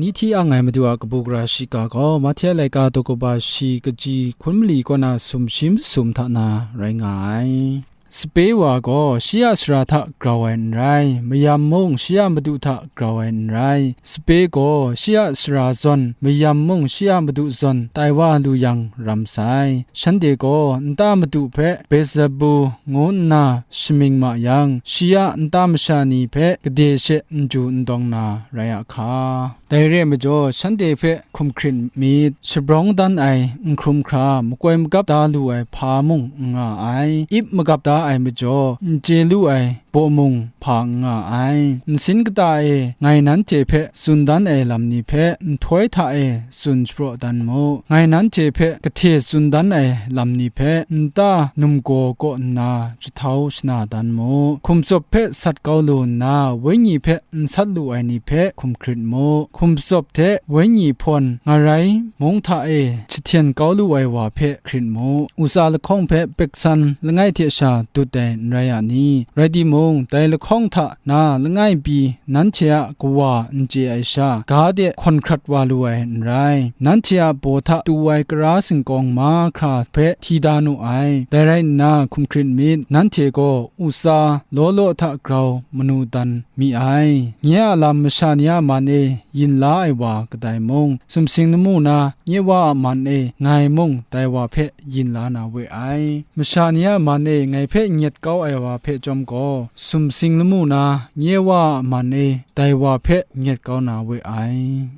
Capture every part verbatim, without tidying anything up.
Hti hti ang ai Madu a kabu gara shiga gaw, Mahte laika daw kaba shi kaji hkun mali kaw na sumshi masum hta na rai nga ai. Sape wa gaw shi a sara hta grau ai n rai, mayam mung shi a madu hta grau ai n rai. Sape gaw shi a sara zawn, mayam mung shi a madu zawn tai wa lu yang ram sai. Shanhte gaw nta madu hpe Beelzebu ngu nna shamying ma yang, shi a nta masha ni hpe gade she n ju n dawng na rai a hka. Dai re ai majaw, shanhte hpe hkum hkrit myit, shabrawng dan ai n hkrum hkra, makoi magap da lu ai hpa mung n nga ai, ip magap da ai majaw, n chye lu ai baw mung hpa n nga ai. Nsin kata e ngai nanhte hpe tsun dan ai lam ni hpe, nhtoi hta e tsun shapraw dan mu. Ngai nanhte hpe kahte tsun dan ai lam ni hpe, nta numgaw kaw nna jahtau shana dan mu. Hkum tsawp hpe sat kau lu nna, wenyi hpe n sat lu ai ni hpe hkum hkrit mu. Hkum tsawp hte wenyi hpawn ngarai mung hta e jahten kau lu ai wa hpe hkrit mu. Usa lahkawng hpe peksan langai hte sha dut ai n rai a ni? Rai timung, dai lahkawng hta na langai pyi nanhte a kawa n chye ai sha, ga de hkawn hkrat wa lu ai n rai. Nanhte a baw hta tu ai kara singkawng mahkra hpe hti da nu ai. Dai rai nna, hkum hkrit myit, nanhte gaw usa law law hta grau manu dan mi ai. Nye a lam masha ni a man e yin la ai wa kadai mung, sumsing lamu na nye Wa a man e ngai mung dai wa hpe yin la na we ai. Masha ni a man e ngai hpe nyet kau ai wa hpe chyawm gaw, sumsing lamu na nye Wa a man e dai wa hpe nyet kau na we ai.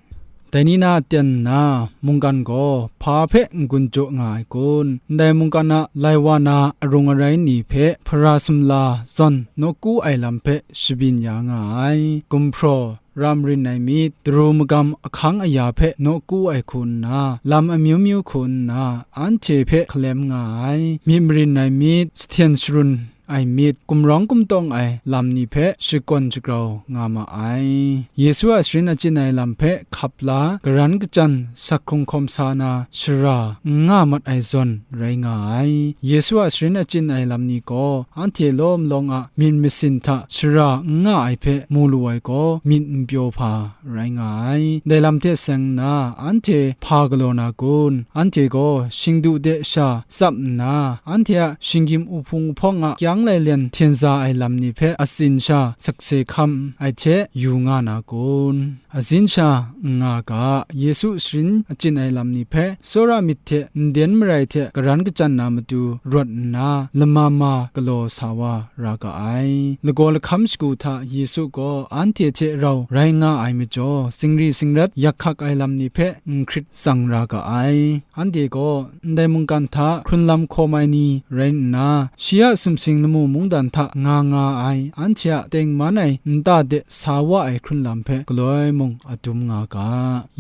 Dai ni na aten nna, mungkan gaw hpa hpe n-gun jaw nga ai kun? Ndai mungkan a lai wa na arung arai ni hpe hpara sumla zawn nawku ai lam hpe shabyin ya nga ai. Gumhpraw, ra marin ai myit, daru magam ahkang aya hpe nawku ai hku nna, lam amyu myu hku nna, anhte hpe hkalem nga ai. Myit marin ai myit, sahten sharun ai myit, gumrawng gumtawng ai lam ni hpe shakawn shagrau nga ma ai. Yesu a sharin achyin ai lam hpe hkap la, garan kachyan sak hkrung hkawm sa na shara n nga mat ai zawn rai nga ai. Yesu a sharin achyin ai lam ni gaw, anhte lawm lawng a myit masin hta shara n nga ai hpe mu lu ai gaw, myit n pyaw hpa rai nga ai. Dai lam hte seng nna, anhte hpa galaw na kun? Anhte gaw shingdu de sha tsap nna, anhte a shinggyim uhpung uhpawng a kyang lailen hten za ai lam ni hpe atsin sha sakse hkam ai hte yu nga na kun? Atsin sha n nga ga, Yesu sharin achyin ai lam ni hpe, tsawra myit hte nden marai hte garan kachyan na matu rawt nna, lama ma galaw sa wa ra ga ai. Lagaw lahkam shagu hta Yesu gaw anhte hte rau rai nga ai majaw, zingri zingrat yak hkak ai lam ni hpe n hkrit tsang ra ga ai. Anhte gaw ndai mungkan hta hkrunlam hkawm ai ni rai nna, shi a sumsing lamu mungdan hta nga nga ai, anhte a tengman ai nta de sa wa ai hkrunlam hpe galoi mung a dum nga ga.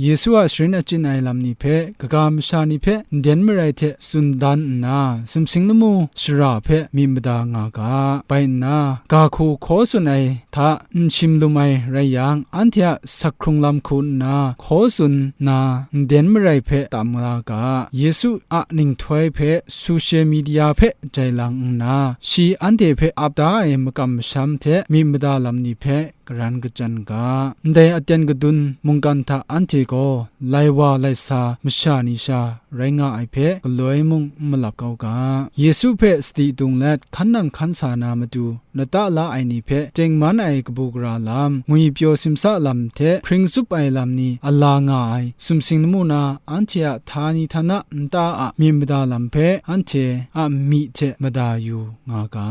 Yesu a sharin achyin ai lam ni hpe, kaga masha ni hpe nden marai hte tsun dan nna, sumsing lamu shara hpe myit mada nga ga. Bai nna, ga hku hkaw tsun ai hta n shim lum ai rai yang, anhte a sak hkrung lam hku nna hkaw tsun nna, nden marai hpe tam nga ga. Yesu a ninghtoi hpe social media hpe jai lang nna, shi anhte hpe ap da ai makam masham hte myit mada lam ni hpe garan kachyan ga. Ndai aten kadun mungkan hta anhte gaw lai wa lai sa masha ni sha rai nga ai hpe galoi mung n malap kau ga. Yesu hpe sadi dung let hkan nang hkan sa na matu, lata la ai ni hpe tengman ai kabu gara lam, ngwi pyaw simsa lam hte hpring tsup ai lam ni a la nga ai sumsing lamu na anhte a htani htana nta a myit mada lam hpe anhte a myi hte mada yu nga ga.